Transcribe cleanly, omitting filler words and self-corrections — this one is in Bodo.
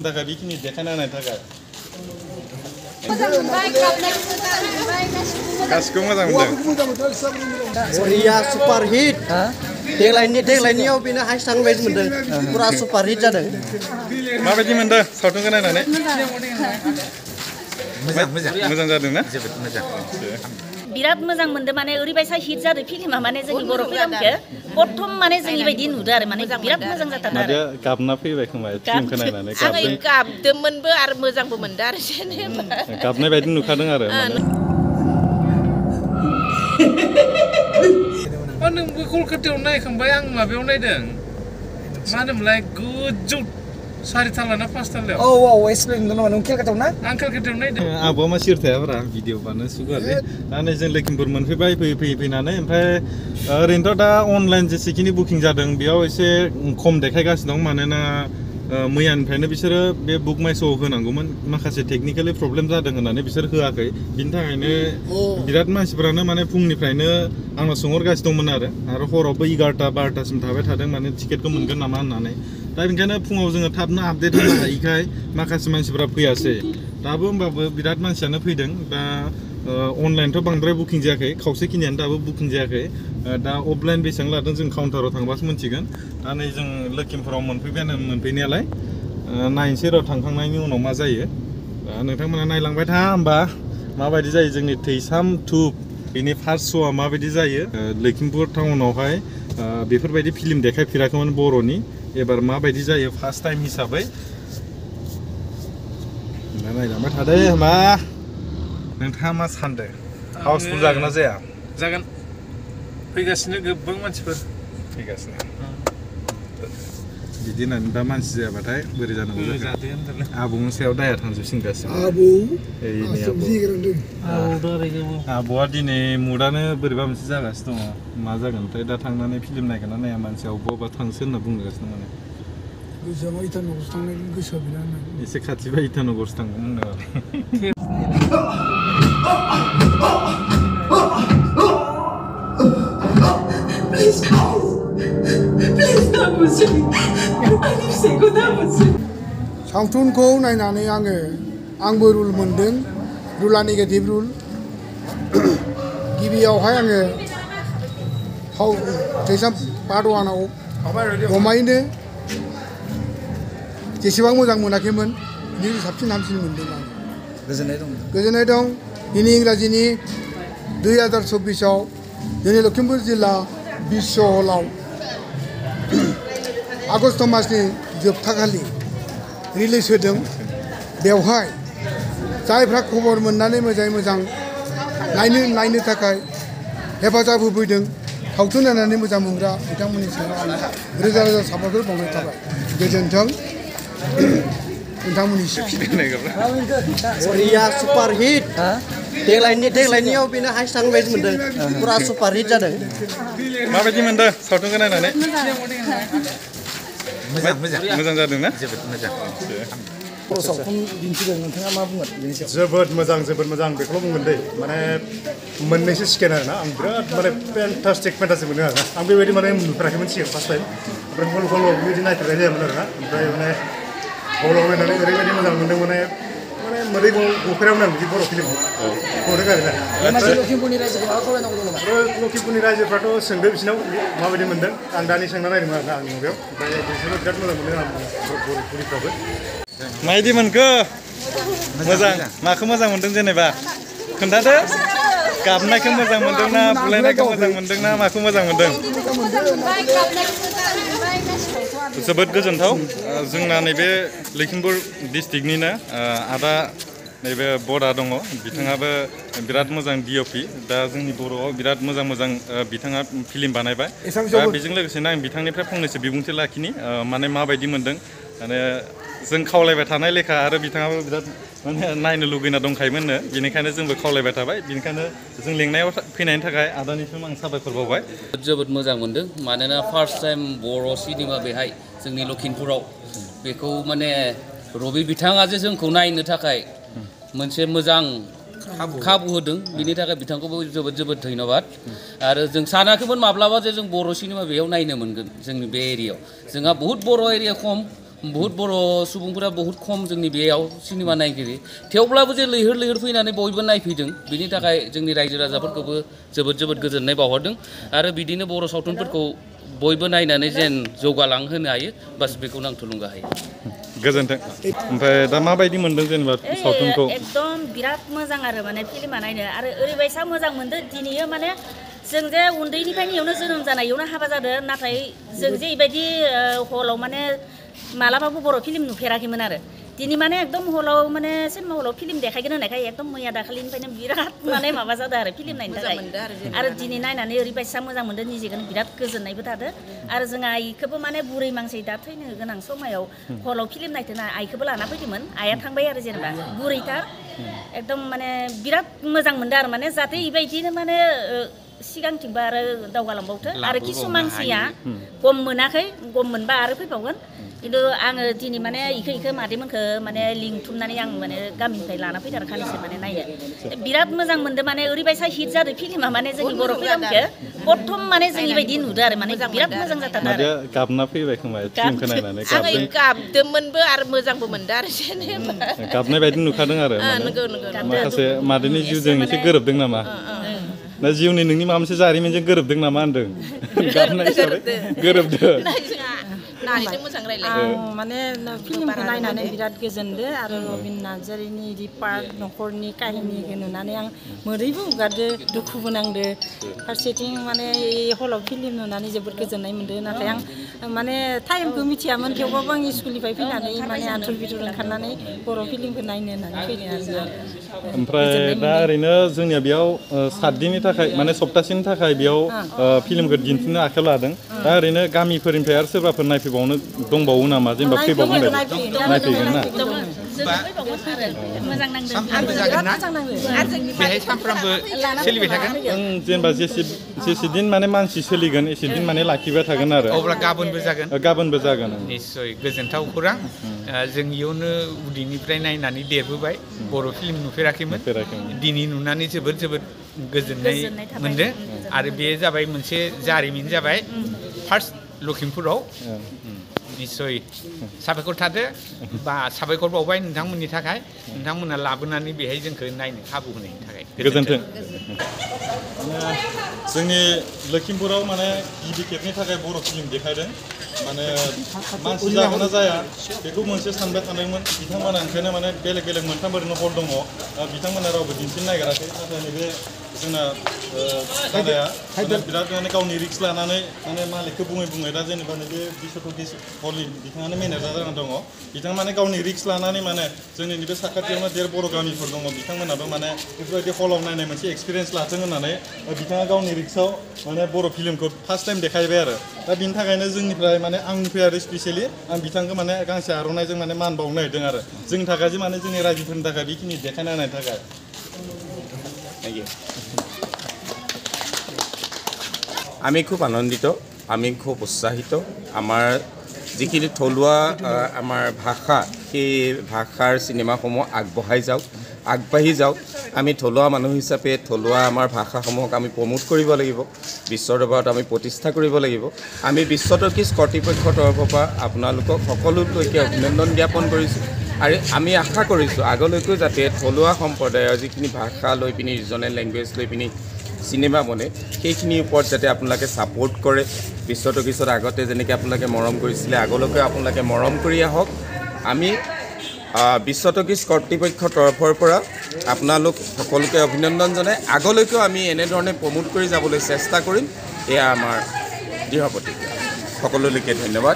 थाखाय बेखिनि देखायना होनायनि थाखाय गासिखौबो मोजां मोनदों रिया सुपार हिट देग्लायनियाव बेनो हाइस्ट थांनाय बायदि मोनदों पुरा सुपार हिट जादों माबायदि मोनदों सावथुनखौ नायनानै मोजां जादों ना जोबोद मोजां बिराद मोजां मोनदों माने ओरैबायसा हिट जादों फिल्मा माने जोंनि बर' फिल्मखौ प्रथम माने जोंनि बायदि नुदों आरो माने बिराद मोजां जाथारदों आरो गाबना फैबाय खोमा फिल्मखौ नायनानै आं गाबदोंमोनबो आरो मोजांबो मोनदों आरो जेनेबा गाबनाय बायदि नुखादों आरो नोंबो कलकातायाव नायखांबाय आं माबायाव नायदों मा होनोमोनलाय गोजौ सारिथाला पासतालायाव एक्सप्लेन दङ नों केलकातायाव ना आं कलकातायाव नायदों आब'आ मा सिर थायाब्रा भिडिअ बानाय सुगारलै दा नै जों लखिमपुर मोनफैबाय फैनानै ओमफ्राय ओरैनोथ' दा अनलाइन जेसेखिनि बुकिं जादों बेयाव एसे खम देखायगासिनो दं मानोना मैयानिफ्रायनो बिसोरो बे बुक माइ श'आव होनांगौमोन माखासे टेकनिकेलि प्रब्लेम जादों होननानै बिसोर होआखै बिनि थाखायनो बिराद मानसिफोरानो माने फुंनिफ्रायनो आंनाव सोंहरगासिनो दंमोन आरो हरावबो 11-12सिम थाबाय थादों माने टिकेटखौ मोनगोन नामा होननानै दा बेनिखायनो फुङाव जोङो थाबनो आपडेट होनो हायिखाय माखासे मानसिफोरा फैयासै दाबो होमबाबो बिराद मानसियानो फैदों दा अनलाइनथ' बांद्राय बुकिं जायाखै खावसेखिनियानो दाबो बुकिं जायाखै दा अफलाइन बेसेबां लादों जों काउन्टाराव थांबासो मोनथिगोन दा नै जों लखिमपुराव मोनफैनायालाय नायनोसै र' थांखांनायनि उनाव मा जायो नोंथांमोना नायलांबाय था होमबा माबायदि जायो जोंनि थैसाम 2 बेनि फार्स्ट श'आ माबायदि जायो लखिमपुर टाउनावहाय बेफोरबायदि फिल्म देखायफेराखैमोन बर'नि एबार माबायदि जायो फार्स्ट टाइम हिसाबै नायलांबाय थादो होमबा नोंथाङा मा सानदों हाउसफुल जागोन ना जाया जागोन फैगासिनो गोबां मानसिफोर फैगासिनो बिदि होननानै दा मानसि जायाबाथाय बोरै जानांगौ आबौनि सायाव दाया थांजोबसिन गासिबो आबौआ दिनै मुडानो बोरैबा मोनसे जागासिनो दङ मा जागोन ओमफ्राय दा थांनानै फिल्म नायगोन ना नाया मानसिया अबेबा थांसो होनना बुंगासिनो माने गोसोआ इटानगरसो थांनो गोसोआ बिराद एसे खाथिबा इटानगरसो थांगौमोन सावथुनखौ नायनानै आंबो रुल मोनदों रुला नेगेटिभ रुल गिबियावहाय आङो थैसाम पार्ट 1आव गमायैनो जेसेबां मोजां मोनाखैमोन बिनि साबसिन हामसिन मोनदों आं गोजोननाय दं दिनै इंराजिनि 2024आव जोंनि लखिमपुर जिल्ला बिश्व हलाव आगष्ट मासनि जोबथाखालि रिलिज होदों बेवहाय जायफ्रा खबर मोननानै मोजां नायनो थाखाय हेफाजाब होफैदों सावथुन नायनानै मोजां मोनग्रा बिथांमोननि सायाव आं रोजा साबायखर बावनाय थाबाय गोजोन्थों नोंथांमोननिसिम रिया सुपार हिट देग्लायनियाव बेनो हाइस्ट थांनाय बायदि मोनदों पुरा सुपार हिट जादों माबायदि मोनदों सावथुनखौ नायनानै मोजां जादों ना जोबोद मोजां सावथुन दिन्थिदों नोंथाङा मा बुंगोन बेनि सायाव जोबोद मोजां बेखौल' बुंगोन दै माने मोननैसो स्केन आरोना आं बिराद माने फेन्टास्टिक मोनो आरोना आं बेबायदि माने नुफेराखैमोन सिगां फार्स्ट टाइम ओमफ्राय हल बेबायदि नायफेरनाय जायामोन आरोना ओमफ्राय माने हलाव नायनानै ओरैबायदि मोजां मोनदों माने मोदै गफेरामोन आं बिदि बर' फिल्मखौ हरदों आरोना लखिमपुरनि रायजोफ्राथ' सोंदो बिसिनाव माबायदि मोनदों आं दानि सोंना नायदोंमोन आरोना आंनि माबायाव ओमफ्राय बिसोरबो बिराद मोजां मोनदों आं बर'फोरनिफ्राबो माबायदि मोनखो मोजां माखौ मोजां मोनदों जेनेबा खोन्थादो गाबनायखौ मोजां मोनदों ना बुलायनायखौ मोजां मोनदों ना माखौ मोजां मोनदों जोबोद गोजोनथाव जोंना नैबे लखिमपुर डिस्ट्रिक्टनिनो आदा नैबे बदा दङ बिथाङाबो बिराद मोजां DOP दा जोंनि बर'आव बिराद मोजां बिथाङा फिल्म बानायबाय दा बेजों लोगोसेनो आं बिथांनिफ्राय फंनैसो बिबुंथि लाखिनि माने माबायदि मोनदों माने जों खावलायबाय थानाय लेखा आरो बिथाङाबो बिराद माने नायनो लुगैना दंखायोमोननो बेनिखायनो जोंबो खावलायबाय थाबाय बेनिखायनो जों लेंनायाव फैनायनि थाखाय आदानिसिम आं साबायखर बावबाय जोबोद मोजां मोनदों मानोना फार्स्ट टाइम बर' सिनेमा बेहाय जोंनि लखिमपुराव बेखौ माने रबि बिथाङा जे जोंखौ नायनो थाखाय मोनसे मोजां खाबु होदों बिनि थाखाय बिथांखौबो जोबोद धन्यबाद आरो जों सानाखैमोन माब्लाबा जे जों बर' सिनेमा बेयाव नायनो मोनगोन जोंनि बे एरियायाव जोंहा बहुत बर' एरिया खम बहुत बर' सुबुंफोरा बहुत खम जोंनि बेयाव सिनेमा नायगिरि थेवब्लाबो जे लैहोर लैहोर फैनानै बयबो नायफैदों बिनि थाखाय जोंनि रायजो राजाफोरखौबो जोबोद जोबोद गोजोननाय बावहरदों आरो बिदिनो बर' सावथुनफोरखौ बयबो नायनानै जेन जौगालांहोनो हायो बास बेखौनो आं थुलुंगा होयो गोजोन्थों ओमफ्राय दा माबायदि मोनदों जेनेबा सावथुनखौ एकदम बिराद मोजां आरो माने फिल्मा नायनो आरो ओरैबायसा मोजां मोनदों दिनैयो माने जों जे उन्दैनिफ्रायनो इयावनो जोनोम जानाय इयावनो हाबा जादों नाथाय जों जे बेबायदि हलाव माने मालाबाबो बर' फिल्म नुफेराखैमोन आरो दिनै माने एकदम हलाव माने सिनेमा हलाव फिल्म देखायगोन होननायखाय एकदम मैया दाखालिनिफ्रायनो बिराद माने माबा जादों आरो फिल्म नायनो थाखाय आरो दिनै नायनानै ओरैबायसा मोजां मोनदों निजेखौनो बिराद गोजोननायबो थादों आरो जोंहा आइखौबो माने बुरै मानसि दा थैनो गोनां समायाव हलाव फिल्म नायथोना आइखौबो लाना फैदोंमोन आइया थांबाय आरो जेनेबा बुरैथार एकदम माने बिराद मोजां मोनदों आरो माने जाहाथे बेबायदिनो माने सिगांथिंबो आरो दावगालांबावथो आरो किसु मानसिया गम मोनाखै गम मोनबा आरो फैबावगोन खिन्थु आङो दिनै माने इखो मादैमोनखौ माने लिंथुमनानै आं माने गामिनिफ्राय लाना फैदों आरो खालिसो माने नायनो बिराद मोजां मोनदों माने ओरैबायसा हिट जादों फिल्मा माने जोंनि बर' फिल्मखौ प्रथम माने जोंनि बायदि नुदों आरो माने बिराद मोजां जाथारदों आरो गाबना फैबाय खोमा फिल्मखौ नायनानै आं गाबदोंमोनबो आरो मोजांबो मोनदों आरो जेनेबा गाबनाय बायदि नुखादों आरो माखासे मादैनि जिउजों एसे गोरोबदों नामा ना जिउनि नोंनि माबा मोनसे जारिमिनजों गोरोबदों नामा होनदों गाबनाय हिसाबै गोरोबदों नायनो मोजां रायलाय माने फिल्मखौ नायनानै बिराद गोजोनदों आरो रबिन नार्जारिनि इदि पार्ट न'खरनि काहिनिखौ नुनानै आं मोदैबो हगारदो दुखुबो नांदो फारसेथिं माने हलाव फिल्म नुनानै जोबोद गोजोननाय मोनदों नाथाय आं माने टाइमखौ मिथियामोन थेवबाबो आं स्कुलनिफ्राय फैनानै माने आथुर बिथुर ओंखारनानै बर' फिल्मखौ नायनो होननानै फैदों आरो ओमफ्राय दा ओरैनो जोंनिया बेयाव 7 दिननि थाखाय माने सप्तासेनि थाखाय बेयाव फिल्मखौ दिन्थिनो आखायाव लादों दा ओरैनो गामिफोरनिफ्राय आरो सोरबाफोर नायफैबावनो दंबावो नामा जेनेबा फैबावगोन नायफैगोन ना मोजां नांदों बेहाय सानफ्रामबो सोलिबाय थागोन जेनेबा जेसे दिन माने मानसि सोलिगोन एसे दिन माने लाखिबाय थागोन आरो अब्ला गाबोनबो जागोन निस्सय गोजोनथाव खौरां जों इयावनो उदैनिफ्राय नायनानै देरबोबाय बर' फिल्म नुफेराखैमोन दिनै नुनानै जोबोद जोबोद गोजोननाय मोनदों आरो बे जाबाय मोनसे जारिमिन जाबाय फार्स्ट लखिमपुराव निस्सय साबायखर थादो बा साबायखर बावबाय नोंथांमोननि थाखाय नोंथांमोना लाबोनानै बेहाय जोंखौ नायनो खाबु होनायनि थाखाय गोजोन्थों जोंनि लखिमपुराव माने गिबि खेबनि थाखाय बर' फिल्म देखायदों माने मानसि जागोना जाया बेखौ मोनसे सानबाय थादोंमोन बिथांमोना ओंखायनो माने बेलेग बेलेग मोनथाम ओरैनो हल दङ बिथांमोना रावबो दिन्थिनो नागिराखै नाथाय नैबे जोंना दादाया बिराद माने गावनि रिक्स लानानै माने मालिकखौ बुङै बुङै दा जेनेबा नैबे बिशकर्मा हलनि बिथाङानो मेनेजार जानानै दङ बिथाङा माने गावनि रिक्स लानानै माने जोंनि नैबे साखाथियावनो देर बर' गामिफोर दङ बिथांमोनाबो माने बेफोरबायदि हलाव नायनाय मोनसे एक्सपिरियेन्स लाथों होननानै बिथाङा गावनि रिक्सआव माने बर' फिल्मखौ फार्स्ट टाइम देखायबाय आरो दा बिनि थाखायनो जोंनिफ्राय माने आंनिफ्राय आरो स्पेसियेलि आं बिथांखौ माने गांसे आर'नाइजों माने मान बावनो नागिरदों आरो जोंनि थाखाय जे माने जोंनि रायजोफोरनि थाखाय बेखिनि देखायना होनायनि थाखाय আমি খুব আনন্দিত আমি খুব উৎসাহিত আমাৰ যিখিনি থলুৱা আমাৰ ভাষা সেই ভাষাৰ চিনেমাসমূহ আগবাঢ়ি যাওক আমি থলুৱা মানুহ হিচাপে থলুৱা আমাৰ ভাষাসমূহক আমি প্ৰমোট কৰিব লাগিব বিশ্বৰ দৰবাৰত আমি প্ৰতিষ্ঠা কৰিব লাগিব আমি বিশ্ব টকিজ কৰ্তৃপক্ষৰ তৰফৰ পৰা আপোনালোকক সকলোলৈকে অভিনন্দন জ্ঞাপন কৰিছোঁ আৰু আমি আশা কৰিছোঁ আগলৈকো যাতে থলুৱা সম্প্ৰদায়ৰ যিখিনি ভাষা লৈ পিনি ৰিজনেল লেংগুৱেজ লৈ পিনি চিনেমা বনে সেইখিনিৰ ওপৰত যাতে আপোনালোকে ছাপোৰ্ট কৰে বিশ্ব টকিজত আগতে যেনেকৈ আপোনালোকে মৰম কৰিছিলে আগলৈকে আপোনালোকে মৰম কৰি আহক আমি বিশ্ব টকিজ কৰ্তৃপক্ষৰ তৰফৰ পৰা আপোনালোক সকলোকে অভিনন্দন জনাই আগলৈকেও আমি এনেধৰণে প্ৰমোট কৰি যাবলৈ চেষ্টা কৰিম এয়া আমাৰ দৃঢ় প্ৰতিজ্ঞা সকলোলৈকে ধন্যবাদ